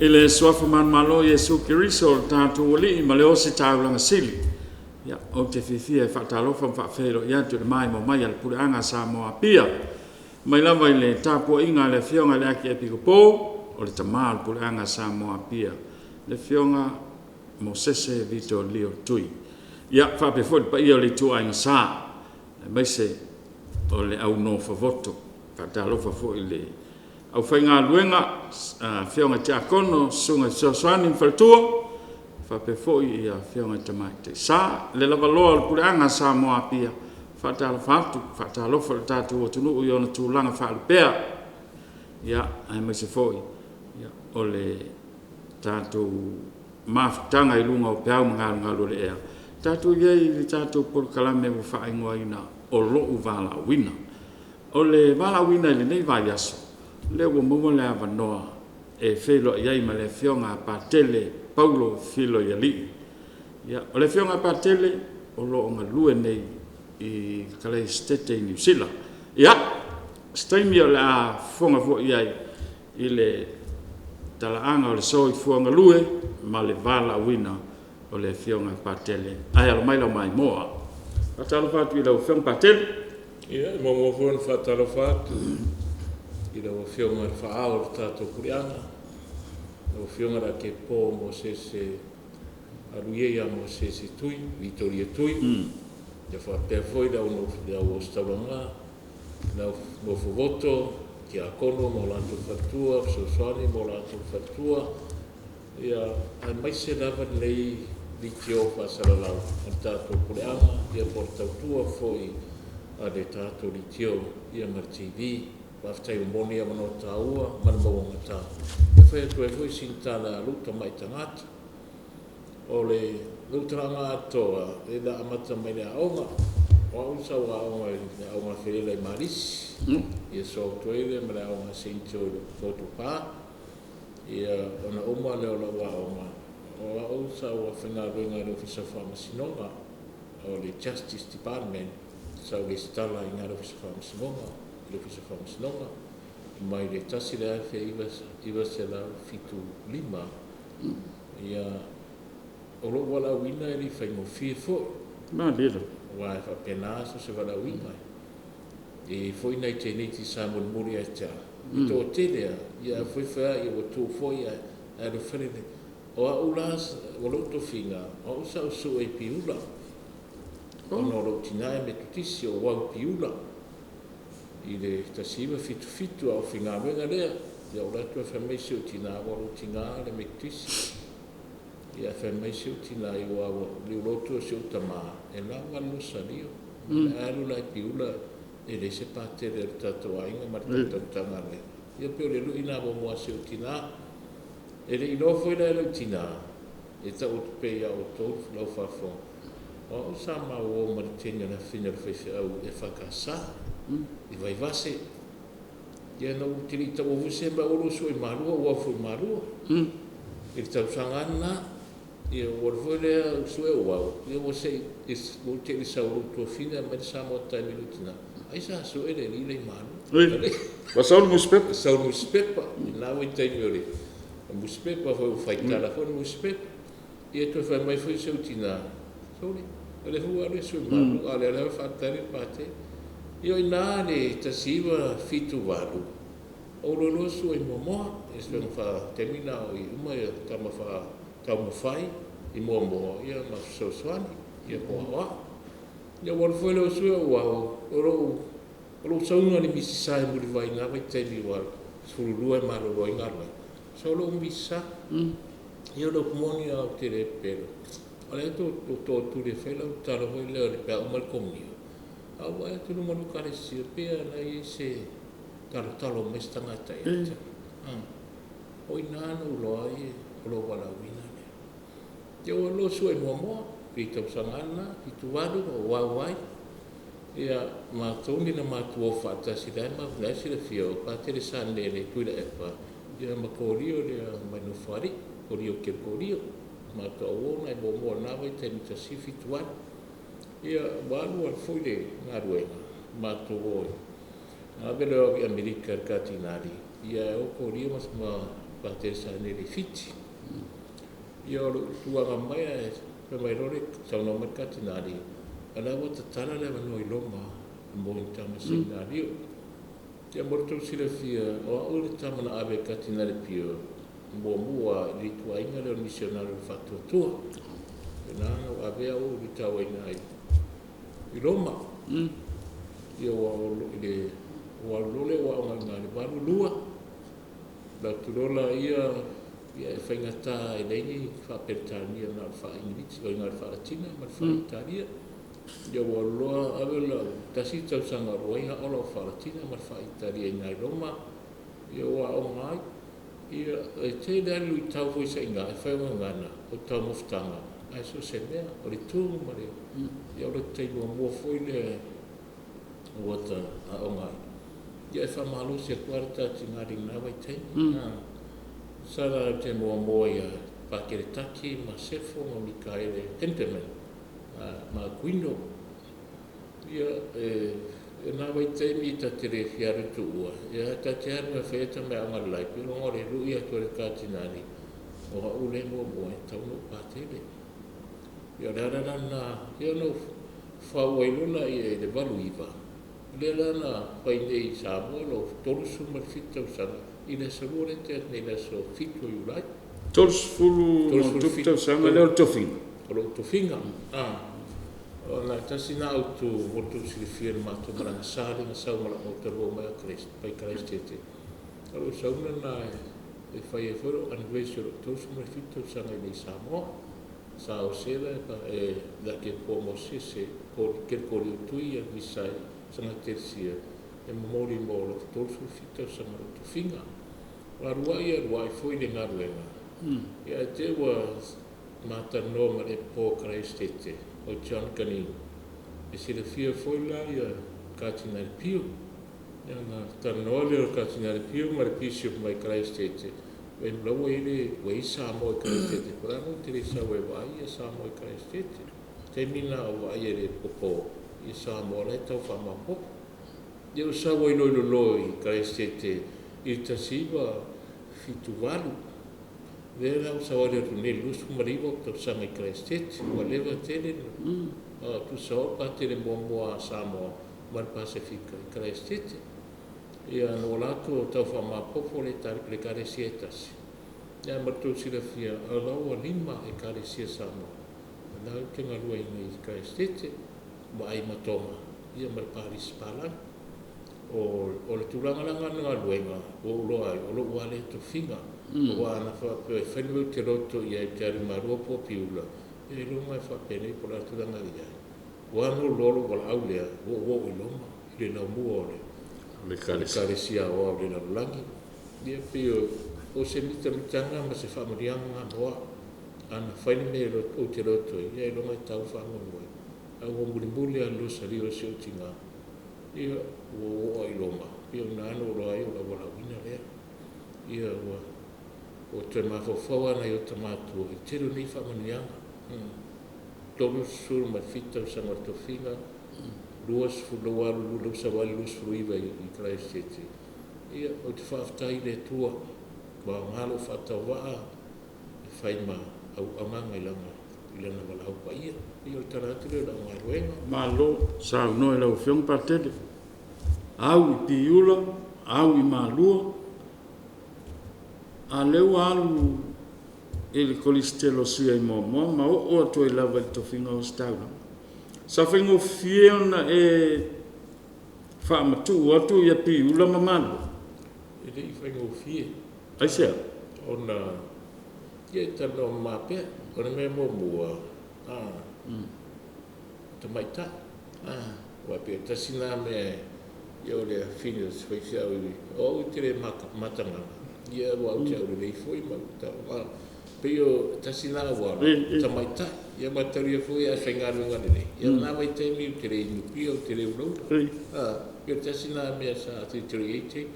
I le Suafa manumalo o Iesu Keriso o le tatou Alii ma le Ositaulaga Sili, ia, ou te fiafia e faatalofa ma faafeiloai atu i le maimoa mai a le Puleaga a Samoa Apia, mai lava i le tapuaiga a le Afioga i le Akiepikopo o le Tama o le Puleaga a Samoa Apia, le Afioga Mosese Vito Lio Tui. Ia, faapea foi le paia o le Ituaiga Sa, aemaise o le au nofo-foto. Faatalofa foi i le aufaigaluega, Afioga i Tiakono, Susuga i Fesoasoani ma Faletua, faapea foi Afioga i Tamaitai Sa. Le lavaloa o le Puleaga a Samoa Apia, faatalofa atu, faatalofa i le tatou atunuu i ona tulaga faalupea, ia aemaise foi o le tatou mafutaga i luga o peau ma galugalu o le ea. Tatou i ai i le tatou Polokalame ua faaigoaina o Lou Valaauina. O le valaauina i lenei vaiaso, lea ua maua le avanoa e feiloai ai ma le Afioga ia Patele Paulo Filoialii. Ia, o le Afioga ia Patele o lo o galue nei i Kalaesetete i Niu Sila. Ia, o se taimi o le a fofoga foi i ai i le talaaga o le soifua galue ma le valaauina o le Afioga ia Patele. Ae alo mai lau maimoa. Faatalofa atu i lau Afioga Patele. Ia, e muamua foi ona faatalofa atu i lau Afioga i le Faa-ao o le tatou Puleaga, lau Afioga i le Akiepikopo o Mosese Alu ia ia Mosese Tui, Vitoria Tui, ia faapea foi le au Ositaulaga, le au Nofovoto, Tiakono ma o latou faletua, Fesoasoani ma o latou faletua, ia aemaise lava lenei leitio faasalalau a le tatou Puleaga po o le tautua foi a le tatou leitio ma le TV. Faafetai ua maua lenei avanoa taua ma le mauagata e fai atu ai foi sina tala a lou tamai tagata. O lou talaga atoa, e le amata mai le aoga. O au sa ou aoga i le Aoga Felela i Malisi, ia sosoo atu ai lea ma le Aoga a Saint Joe i Lotopa. Ia, ona uma lea o lau aoga, o au sa ou faigaluega i le Ofisa o Faamasinoga, o le Justice Department, sa ou resitala i ina i le Ofisa o Faamasinoga, i le Ofisa o Faamasinoga mai le 1975. Ia, o lou valaauina e le i faigofie foi. Malie lava. Aua e faapena so o se valaauina. E i ai foi nai teineiti sa mulimuli ia te au, e toatele lava, ae fai fai lava ua tu foi ae alu e fai le… O au la, o lou tofiga, o au sa ou sue i Piula, ona o lou tina e Metotisi o au i Piula i le 1977 a o faigaluega lea. Ia ou alu atu ae fai mai si ou tina, aua o lou tina le Metotisi. Ia ae fai mai si ou tina, aua ua lotu si ou tama e lava le losalio. Ae alu la i Piula e leai se patele a le tatou aiga ma le tatou Matagaluega. Ia pei o le lui lena muamua a si ou tina. E le i iloa foi la e lou tina, e tau atu pea ia outou lau faafofoga, o au sa ma uo ma le teine o le afafine o le faifeau EFKS i Vaivase. Ia na ou te le i taua foi se mea, ae ou alu e sue i Malua, ou o atu foi i Malua i le tausaga lava lena. Ia ou alu foi lea ou sue ou au, ia ua se i ua tei i le sau a lou tuafafine aumai le Samoa Times i lou tina, ai sa sue le alii la e i Malua. Ua sau le nusipepa. Sau i le nusipepa, i lena vaitaimi o le nusipepa foi ua faitala foi le nusipepa. Ia toe fai mai foi si ou tina, sole, o lea foi ua alu e sue i Malua, a o lea lava e faatali le Patele. Ia o i ina i le 1978, ou alu loa sue i Moamoa. I le taimi lena o uma tama taumafai i Moamoa ma Fesoasoani po o Aoao. Ia ou alu foi lea sue ou au, o lou sauga i le Misasa i Mulivai i lena vaitaimi aua e 12 e malolo ai galuega, sau loa ou Misasa. Ia o le upu moni lava ou te le pepelo, o lea ua tootuli e fai lau tatalo foi lea pe a uma le komunio, ae ou vaai atu i luga o le Ekalesia pei lava o la e i ai se talotalo mai se tagata ia te au. O i ina na ou iloa ai o lou valaauina lea. Ia ou alu loa sue i Moamoa i le tausaga lava lena 78 ou au ai. Ia, matou nei na matou o faatasi, o la e silafia, o Patele Saole Tuilaepa ma Korio lea mai Nofoalii, Korio Kemo Korio. Matou uo na i Moamoa i lena vaitaimi 1978. Ia ua alu alu foi le galuega, matou o e ave le au i Amerika i le Katinali, ae o Korio ma Patele sa nei le Fiti. Ia o lou tulaga mai ae fai mai loa le saunoa mai le Katinali, o la ua tatala le avanoa i Roma mo ni tama seminario. Ia mo le tou silafia, o au le tama na ave e Katinali Pio muamua i le ituaiga lea o le misionari o le faatuatua. Na na ua ave au i tauaiga i Roma. Ia ua i le ua alu loa ua aoga i le 82. La tulola ia ia e faigata e leai ni faa-Peretania na o le faa-Igilisi, o le faa-Latina ma le faa-Italia. Ia ua loa ave lau tasi tausaga o ai ao lau faa-Latina ma le faa-Italia i Roma. Ia ua aoga ai. Ia e tele lava luitau foi sa i ina e fai o gagana o taumafataga ae so o se mea o le tu ma le ia o le taimi muamua foi lea ua ta aoga ai. Ia e faamalosi atu lava le tatinari i lena vaitaimi. Sa la te muamua ia Pakeletaki ma Sefo ma Mikaele Henderman ma Aquino. Ia e na vaitaimi ta te le fia alu tuua, ia ta te alu e fai ata mai aoga le life, longa o le lui atu o le katinari, o au le muamua e tau no patele. Ia o le ala la lena, ia no fau ai lola ia i le 89, lea la na fai nei i Samoa lo 37 tausaga, i le aso lua le te atu nei le aso 7 o Iulai. 30 tausaga lea o le tofiga. O lou tofiga. Ona tasi na autu mo le tou silafia i le matou malaga sa lea na sau ma lau matalua mai a mai Karaisitete. O lou sauga lena e fai ai foi lou anniversary o lou 37 tausaga i inei i Samoa. Sa osela e la ke po mo se se ko ke ko li tui ia misai sanga tersia e momoli mo lou 37 tausaga o lou tofiga. O alu ai alu ai foi le galuega. Ia e te ua matalanoa ma le po Karaisitete o John Kanin. E silafia foi la ia Katinari Pio. Ia na talanoa lea o Katinari Pio ma le Bishop mai Karaisitete. E laua i le ua i Samoa i Karaisitete. Po la no te le sau e vaai ia Samoa i Karaisitete. Taimi na o vaai e le popo i Samoa la e tau faamaopopo. Ia o sau ai loi lolo i Karaisitete i le 1978. Lea la ua savali atu nei 29 tausaga i Karaisitete. Ua leva tele tusa o patele muamua a Samoa ma le Pasefika i Karaisitete. Ia na ua latou tau faamaopopo le ekalesia e tasi. Ia ma le tou silafia, o la ua 5 ekalesia Samoa. O la ou te galueaiina i Karaisitete, vaai ma Tonga, ia ma le Palisi Palagi. O le tulaga la na galuega, ua ou iloa ai, o lou lava lea tofiga. Aua ana faapea e fai le mea ou te loto i ai ou te alu i Malua po o Piula, ia iloga e faapenei po o le a tulaga e i ai. Ua ano loa lou valaau lea, ua ou oo i Roma, i le laumua o le ekalesia aoao o le lalolagi. Ia pei o se mitamitaga ma se faamanuiaga mo au. Ana fai le mea ou te loto i, ia iloga e tau faamoemoe. Ae ua mulimuli lava le losalia o si ou tina, ia ua ou oo i Roma, pei o ina na ou iloa ai o lou valaauina lea. Ia ua toe mafaufau lava nai o ta matua i tele o nei faamanuiaga. 37 tausaga o le tofiga, 20 ua alu lau savali 29 i Karaisitete. Ia, ou te faafetai i le Atua, ua aoga lou faatauvaa e fai ma auaunaga i lana valaau paia. Ia o le tala atu lea o lau galuega. Malo, saunoa i lau Afioga Patele. Au i Piula, au i Malua, a lea ua alu i le Kolisi Teolosia i Moamoa ma oo atu ai lava i le tofiga o Ositaulaga. Sa faigofie ona e faamatuu atu ia Piula ma Malua? E le i faigofie. Aisea? Ona ia e talanoa mama pea. O le mea muamua, tamaitai. Aua pei o tasi na mea ia o le afine o se faifeau o au ou te le matagaga, ia ua ou te aulelei foi ma ou pei o tasi na auala, tamaitai. Ia mataulia foi a e faigaluega lelei, ia na vaitaimi ou te le inupia, ou te le ulaula. Pei o tasi na mea sa tilotilo i ai te.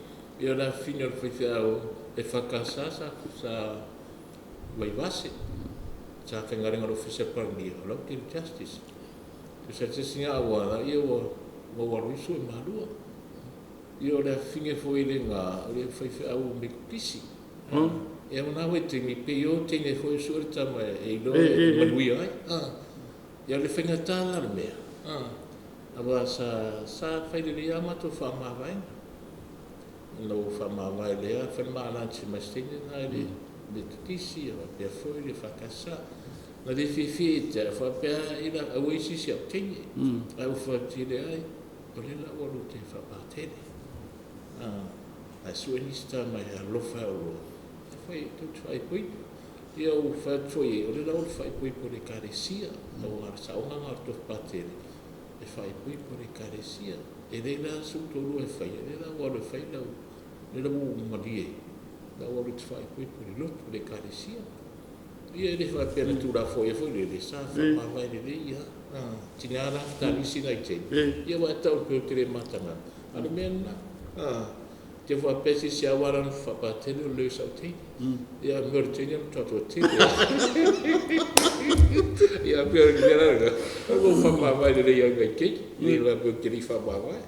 Ia o le afine o le faifeau e FKS sa Vaivase, sa faigaluega i le Ofisa Palemia, o lau Chief Justice. Tusa tasi na auala, ia ua alu ai sui Malua. Ia o le afine foi le na, o le faifeau Metotisi. Ia ma na vaitaimi pei o teine foi e sue le tama e iloa e manuia ai. Ia o le faigata lena o le mea, aua sa fai lelei lava matou faamavaega. Ina ua faamavae lelei lava fai le ma lunch ma si teine lena i le Metotisi faapea foi le EFKS. Na le fiafia ia te au faapea, aua e i ai se isi au teine. Ae ou fai atu, leai, o lea o le a ou alu ou te faapatele. Ae sue nisi tama e alolofa ia oloa e tou te faaipoipo. Ia ou fai atu foi i ai, o lea o le a ou alu e faaipoipo i le Ekalesia, aua o le saoga lena o le tofi patele, e faaipoipo i le Ekalesia. E leai la sou toalua e faia, o lea la ua ou alu e fai lau… o lea ua ou malie, o le a ou alu ou te faaipoipo i le lotu i le Ekalesia. Ia e le faapea na tuulafoaia foi lele, sa faamavae lelei lava. Tiga la ona fetagisi nai teine, ia aua e tau pei ou te le mataga, a o le mea lena. Te i faapea se isi ua ala ona faapatele o le lelei o sau teine. Ia ae mea o le teine e matua toatele lava. Ia pei o le mea la lena, ua ou faamavae lelei lava ma nai keiki, e le faapea ou te le i faamavae.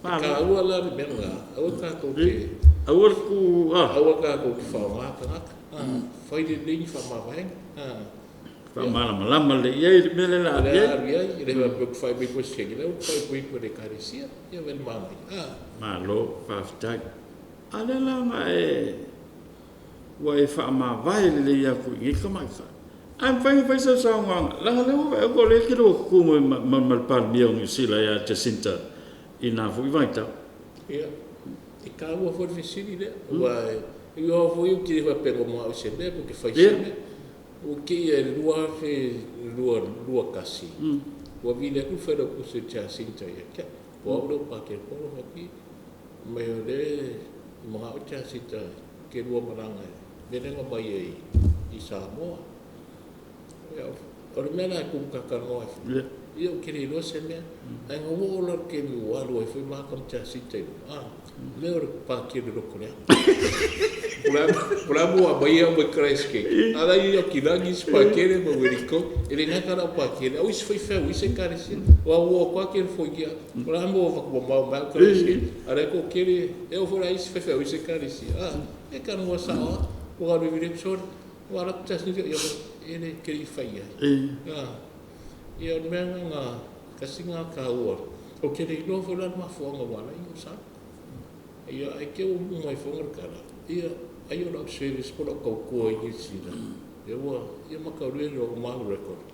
E taua la le mea lena, aua tatou te Aua le tu aua tatou te faaaoga tagata. Fai lelei ni faamavaega. Faamalamalama lelei i ai le mea lea o le a alu i ai. Alu i ai, e le faapea ou te faaipoipo i se teine, leai ou te faaipoipo i le Ekalesia. Ia ma le manaia. Malo faafetai. A o lea la na e ua e faamavae lelei atu i nei tamaitai, ae mafai ona fai sau saunoaga, leaga o lea ua ou vaai atu o lea e te lua tutu mai ma le Palemia o Niu Sila ia Jacinta i lena foi vaitau. Ia, e taua foi le fesili lea, aua e ui lava foi ou te le faapea na ou manao i se mea pe ou te fai i se mea. Ua tea i le 2021, ua vili atu le Failautusi o Jacinta ia te au, o au le tou Patele Fai atu, ii, fai mai o lea e manao Jacinta telua malaga i le mea lea na omai ai i Samoa. O le mea la e tupu ta te talanoa ai foi, ia ou te le iloa se mea. Ae na ou oo la i le taimi ua alu ai foi ma ma Jacinta i luga, mea o le Patele lotoleaga. Po o le a le mea ua aumai ai au mai Christchurch, a o la e i Aukilani isi Patele ma Ueligitone. E le gata la o Patele, a o isi faifeau o isi Ekalesia. Aua ua o atu lava Kelifonia, o le a le mea ua avatu mamao mai ai au Christchurch, a o la e toatele, e oo foi la i isi faifeau o isi Ekalesia. Ia talanoa sao lava. Ua alu e vili atu, sole, ua alu atu Jacinta, ia e le, ou te le i fai i ai. Ia o le mea lena, tasi lena taua. Ou te le iloa foi la le mafuaaga ua ala ai ona ou sau. Ia ae te i ua uma ifo le tala, ia ai o lau service po o lau tautua i Niu Sila, lea ua, ia mataulia i lou record.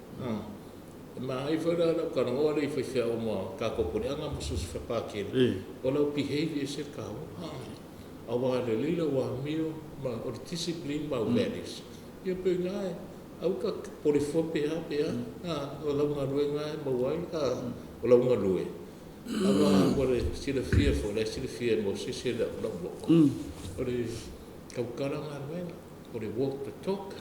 E manaia foi la lau talanoa lea i faifeau ma tatou puleaga ma so o se Patele, o lau behaviour e ese le taua. Aua a lelei lau amio ma o le discipline ma au values, ia pei o i ina, aua ta te popole fua pe a pe a, o lau galuega lava e maua ai, o lau galue. Aua mo le silafia foi, o la e silafia e Mosese lau motto, o le tautala galuega, o le walk the talk,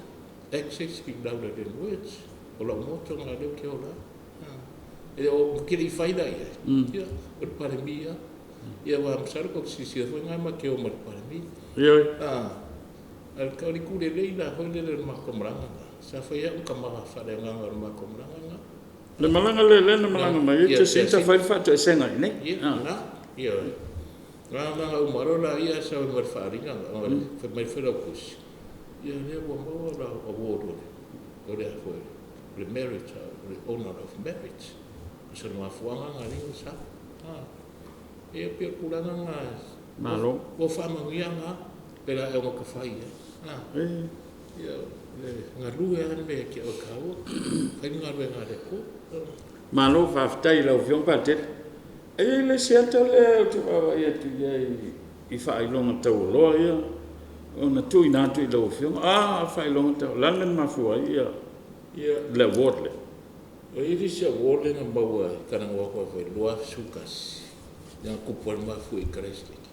actions speak louder than words. O lau motto lena o lea ou te ola ai. Ou te le i fai la i ai, ia, o le Palemia lava. Ia aua masalo tou te silasila foi o lena matou te o ma le Palemia. Ioe. A o le itu lelei la foi lele o le matou malaga lena, sa fai ai au ma tama faaleagaga o le matou malaga lena. Le malaga lea na malaga mai ai Jacinta fai le faatoesega i inei. Ia, lena, ioe. Na malaga uma loa laia sau ai ma le faaaliga fai mai le Failautusi, ia o lea ua maua lau award o le a foi, o le merit, o le honor of merit. O se mafuaaga lena na ala ai ona sau. Ia pei o le tulaga lena, Malo. ua faamanuiaga lava pe a e ota fai i ai. Ia, le galue lava le mea ia te oe e taua, fai le galuega a le Atua. Malo faafetai i lau Afioga Patele. E i ai le isi ata lea ou te vaavaai atu i ai i faailoga taualoa ia ona tuuina atu i lau Afioga. A faailoga taualoa, o le a le mea na mafua ai le award lea? E i ai le isi award lea na maua e talanoa atu ai foi i le 2011, lea na tupu ai le mafuie i Christchurch.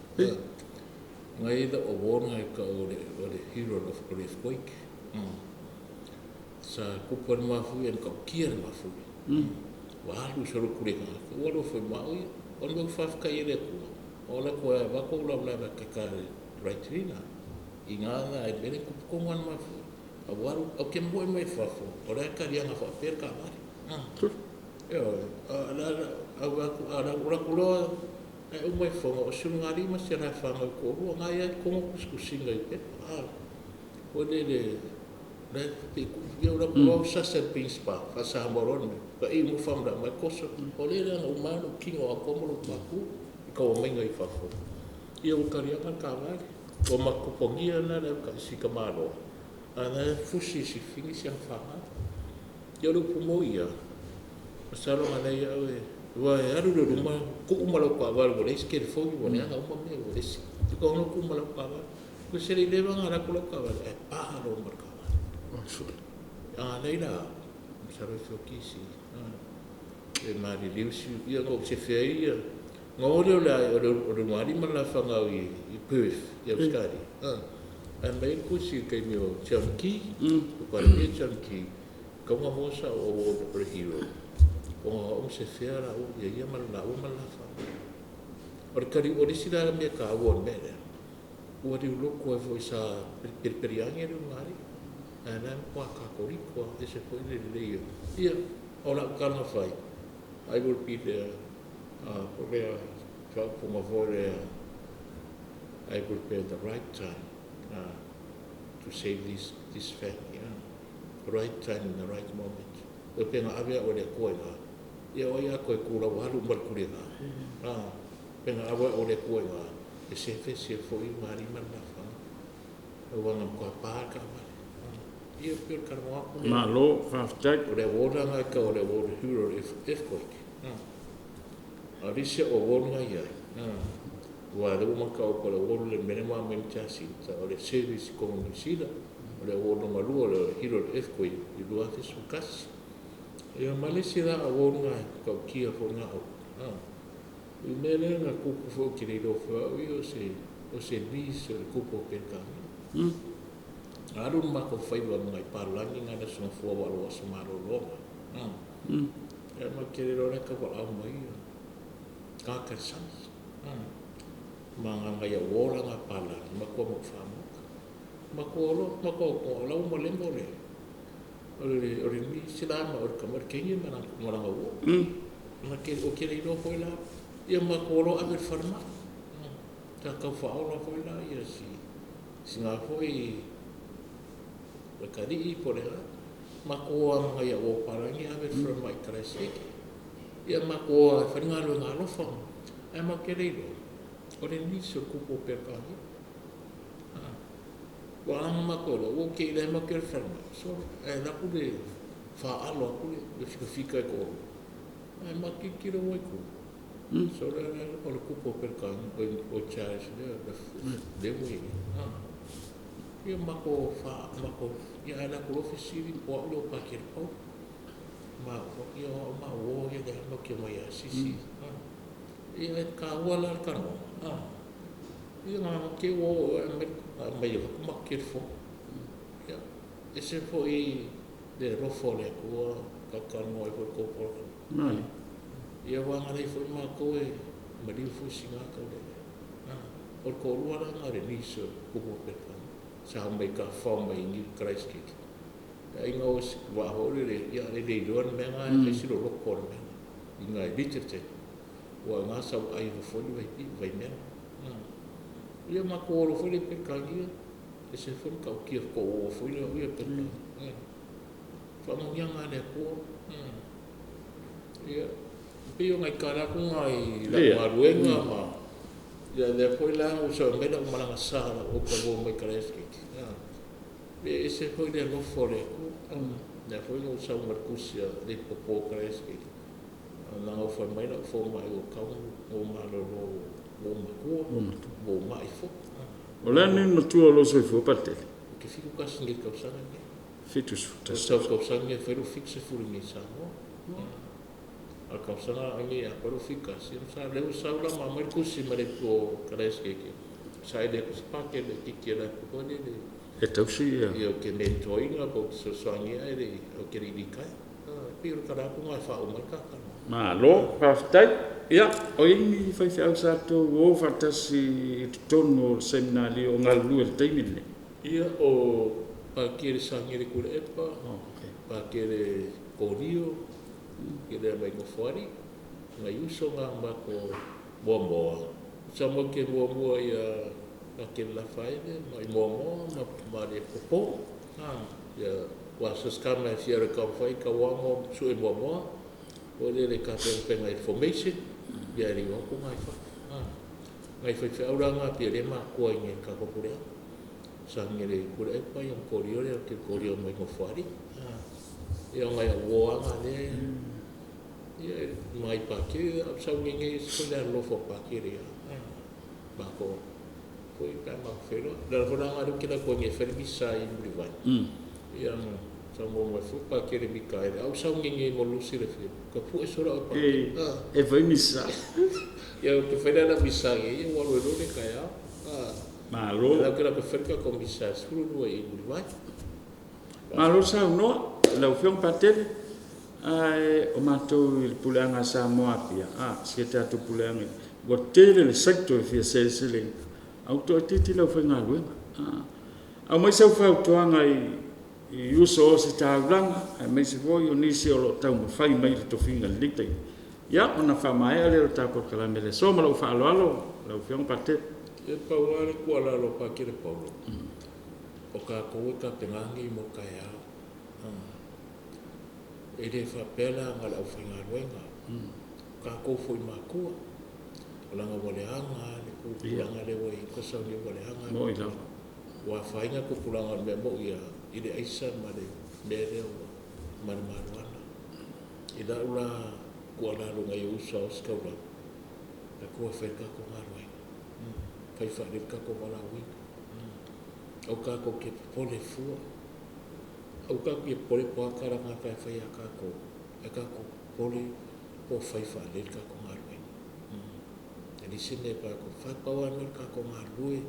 Na i ai lau award lena e tau o le Hero of the Earthquake. Sa tupu ai le mafuie, e matautia le mafuie. Ua alu solo pulega, ua alofa mai au ia. O le mea ou te faafetai ai i le Atua, o alu atu e avatu ou lavelave e ta i le dry cleaner. I ina la i le mea lea na tupu tonu lava le mafuie. Ae ua alu, ou te moe mai fafo, o la e taliaga faapea le taavale. Ioe, o atu loa, ae uma ifoga, o 15 si a la fanau e toalua, na ia i totonu tusitusiga i pepa. Foi lele le pe ku ia ula ko sa sa principal fa sa mo ron ka i mo fam da mai koso o le le o ma lo kingo a ko mo lo pa ku ka o mai ngai fa fo ia o karia ka ka va o ma ko pongia na le ka si ka malo ana fusi si fini si fa ia lo pu mo ia salo na ia e wa e alu le ma ku ma lo ka va lo le ske le fo ni ana o me o le si ko no ku ma lo ka va ko se le leva ngara ko lo ka va e pa lo ma ka va a leila salo fo kisi e mari liusi ia ngo se fe ia ngo le la o le mari ma la fanga i Perth ia Australia a mai ko si ke mi o Chunky ko pa le Chunky ko ngo mo sa o o hero o o se fe la o ia ia ma la o ma la fa o le kari o le sila me ka o me le ua riu loko e foi sa periperiangi le mari ana kwa ka koriko e se foi le le ia o la ka fai I will be there I will be at the right time to save this family. Right time in the right moment. O penga ave o le koenga. Ia o ia koe kura walu markurenga. Penga ave o le koenga. E se fe se foi mari mana fa. O wanga kwa pa ka mari. Ia pir karwa ko. Malo fa O le wora nga ka o le wora huro earthquake. A rise o wona ia. Ua le uma ka o ko le wora le menema me tasi ta o le service ko New Zealand. O le wona malua le hero earthquake i lua te sukasi. Ia malesi la o wona ka kia fo nga o. I mele nga kupu fo ki le fo i o se lis o le kupu o ka. Aru ma ko fai wa ngai palangi nga na so fo wa lo so maro lo. E ma ke le rora ka wa au mai. Ka ka sa. Ma nga ngai o la nga pala ma ko mo fa mo. Ma ko lo ma ko ko la mo le mo le. O le mi sila ma o ka mar ke ni ma na ma la o. Ma ke o ke le ro foi la ia ma ko lo ave farma. Ta ka fa o la foi la ia si si nga foi le kari po le ma ko a ngai o parangi ave farma i Christchurch. Ia ma ko a wharinga lo ngā lofa. Ai ma ke reiro. O le nisi o kupo per kāhi. Wa anga ma ko lo, o ke le ma ke le farma. So, e la ku le whaalo aku le, le fika fika e ko. Ai ma ki kiro wai ku. So, le o le kupo per kāhi, o Charles le, le mui. Ia ma ko wha, ma ko, ia ai la ku lo fisiri, o au le o pākere pau. Ma ia ma o ia le ma ke mai a sisi. Ia ka ua la ka no. Ia nga ke o me ia ma ke fo. Ia e se fo i le rofo le ko ka ka no e ko ko. Mali. Ia wa nga le fo ma ko e ma li fo singa ka le. O ko rua la nga re ni so ko ko pe ka. Sa mai ka fa mai ni Christchurch. Ai ngā o wā hori re, ia re re roan mea ngā e siro loko mea i ngā literature. Wa ngā sau ai fo vai pi vai mea. Ia ma ko oro fo le pe kangia, e se fo ka o kia ko o fo le ia pe kangia. Fa mo ia ngā le ko. Ia pe o ngai kara ko ngai la maruenga ma. Ia le foi la o sa mela o malanga sa o ka mo mai Christchurch. E se foi le lofo le ku, le foi no sa Marcusia le popo Christchurch. Na o foi mai la fo mai o ka o ma lo lo o ma ku o mai fo. O le ni no tua lo so fo parte. Ke fiku ka singe ka sa ne. Fitus. Sa ka sa ne foi lo fixe fu ni sa no. A ka sa na ni a ko fika si sa le sa la ma Marcusia ma le ko Christchurch. Sa ile ko pa ke le ki ke la ko ne le. E tausi ia. Ia o ke mentoinga po so soangia e le o ke riri kai. Piro ka rāpu ngai wha o mai kākano. Malo, whaftai. Ia, o ini whai whiau sa tō o whatasi i te tonu o seminari o ngā lua le teimi nei. Ia o pākere sangere kura epa, pākere kōrio, kere mai ngowhari, ngai uso ngā mako mua mua. Sa mua ke mua mua ia Pakele Lafaele ma i Moamoa ma ma le Popo. Ia ua se kama e fia alu e taumafai e tauaga ma sue moamoa foi lele e tapenapena i le formation, ia e le i o atu na i fafo. Nai faifeau la na e pei o lea e matutua i inei i le tatou puleaga. Fesoasoani i le Tuilaepa ona kolia lea o le kolia mai Nofoalii. Ia o nai au uo lava na o lea e… ia ma nai Pakele, a o Saugege e ese foi le alolofa o Pakele ia matou foi pe a matou feiloai. O le ala foi la lena o lea ou te alu atu ai nei e fai le misa i Mulivai, ia na saunoa mai foi Pakele Mikaele, a o Saugege mo lou silafia, ua tapue solo au e Pakele. E fai misa. Ia ou te fai la lau misa nei, ia ua alu ai loa lea taeao. Malo. O lea ou te alu atu e fai le tatou misa i le 12 i Mulivai. Malo saunoa lau Afioga Patele. Ae o matou i le Puleaga a Samoa Apia, si a tatou puleaga, ua tele le saito e fia seleseleina, ae ua toaitiiti le aufaigaluega. Aumai sau fautuaga i uso o ositaulaga aemaise foi o nisi o lo o taumafai mai i le tofiga i lenei taimi, ia ona faamaea lea o le tatou polokalame i le aso. Ma lou faaaloalo lau Afioga Patele. Ia pau lava le tuualalo a Pakele Paulo, o tatou e tapena nei mo taeao. E le faapea la na o le aufaigaluega, o tatou foi matua, leaga ua leaga lava le tupulaga lea ua i ai, ua leaga Moni lava. Ua afaina tupulaga. O le mea moni lava i le aisa ma le mea lea ua ma le mariuana. I lau la tuualalo i nai ou uso a ositaulaga, tatou o e fai le tatou galuega, fai faalelei le tatou valaauina. Aua tatou te popole fua, aua tatou te popole po o a tala a tagata e fai ia tatou, ae tatou popole po o fai faalelei le tatou galuega. E leai se mea tatou te fai, pau lava le mea o le tatou galulue.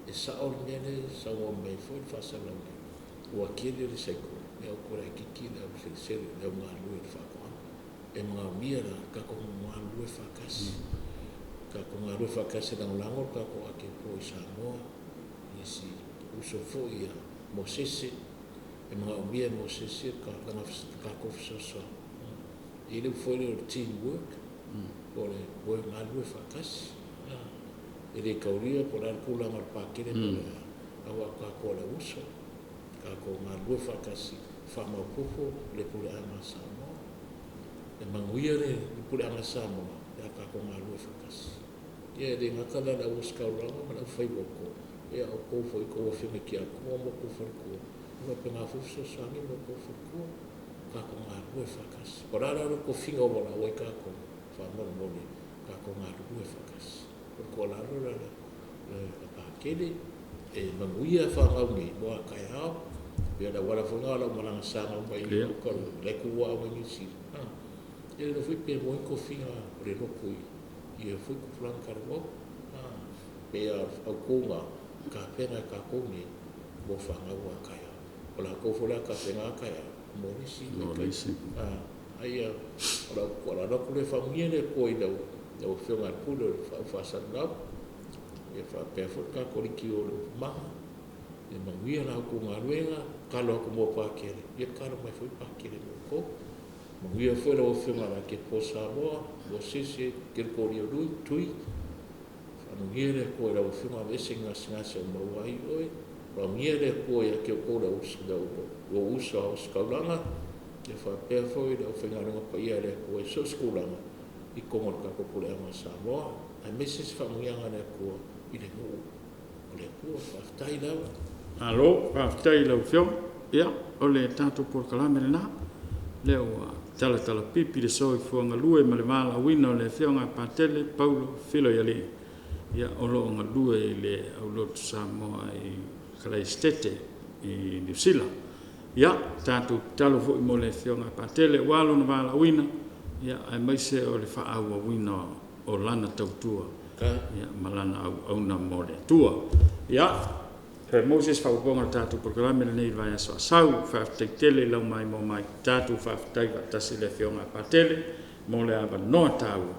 E sao le mea lea e saunoa mai ai foi le faasalalauga, ua tele le saiko, ae ua laitiiti le au selesele, le au galulue i le faatoaga. E manaomia la le tatou galulue faatasi, tatou galulue faatasi e lagolago le tatou AKEPO i Samoa, i si uso foi ia Mosese. E manaomia e Mosese lana tatou fesoasoani. E i ai le upu foi lea o le team work, po o le galulue faatasi. E le taulia po o le a le tulaga o le pakele po o le a, aua o tatou o le auuso, tatou galulue faatasi, faamaopoopo le puleaga a Samoa. E manuia le puleaga a Samoa pe a tatou galulue faatasi. Ia e le gata la i le au ositaulaga ma le aufai loto, a o outou foi a outou afioga i tiakono ma outou faletua, e faapena foi le fesoasoani mo outou faletua. Tatou galulue faatasi. Po o le a la le tofiga ua valaau ai tatou, faamolemole, tatou galulue faatasi. O le tuualalo la a Pakele, e manuia fanau nei mo a taeao. Ia o le auala foi lena o lau malaga sa gau mai uka i la e tuua au i Niu Sila. E le iloa foi pe maua ni tofiga o le lotu i ia foi tupulaga talavou. Pei lava o le faaupuga, tapena e tatou nei mo fanau a taeao. O latou foi o le a tapena a taeao mo le isi vaitaimi. A ia, o lau tuualalo atu lea, faamanuia le Atua i lau Afioga i le Pule o le Au Faasalalau, ia faapea foi le Kakoliki o Leulumoega. Ia manuia la outou galuega, tatalo atu mo Pakele, ia tatalo mai foi Pakele mo outou. Manuia foi lau Afioga i le Akepo Samoa, Mosese Kelekolio Tui, faamanuia le Atua i lau Afioga, aveese ni gasegase o maua ai oe. Faamanuia le Atua ia te outou lou uso a ositaulaga, ia faapea foi le aufaigaluega paia a le Atua i so o se tulaga i totonu o le tatou puleaga o Samoa, aemaise se faamanuiaga a le Atua i le nuu o le Atua. Faafetai lava. Malo faafetai i lau Afioga. Ia, o le tatou polokalame lena, lea ua talatalapipi le soifua galue ma le valaauina o le Afioga a Patele Paulo Filoialii, ia o lo o galue i le Aulotu Samoa i Kalaesetete i Niu Sila. Ia, tatou tatalo foi mo le Afioga a Patele aua lona valaauina, ia aemaise o le faaauauina o lana tautua ia ma lana auauna mo le Atua. Ia, toe maua se isi faaopoopoga o le tatou polokalame lenei i le vaiaso a sau. Faafetai tele i lau maimoa mai. Tatou faafetai faatasi i le Afioga a Patele mo le avanoa taua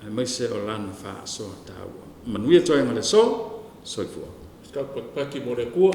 aemaise o lana faasoa taua. Manuia toega o le aso. Soifua. Tatou patipati mo le Atua.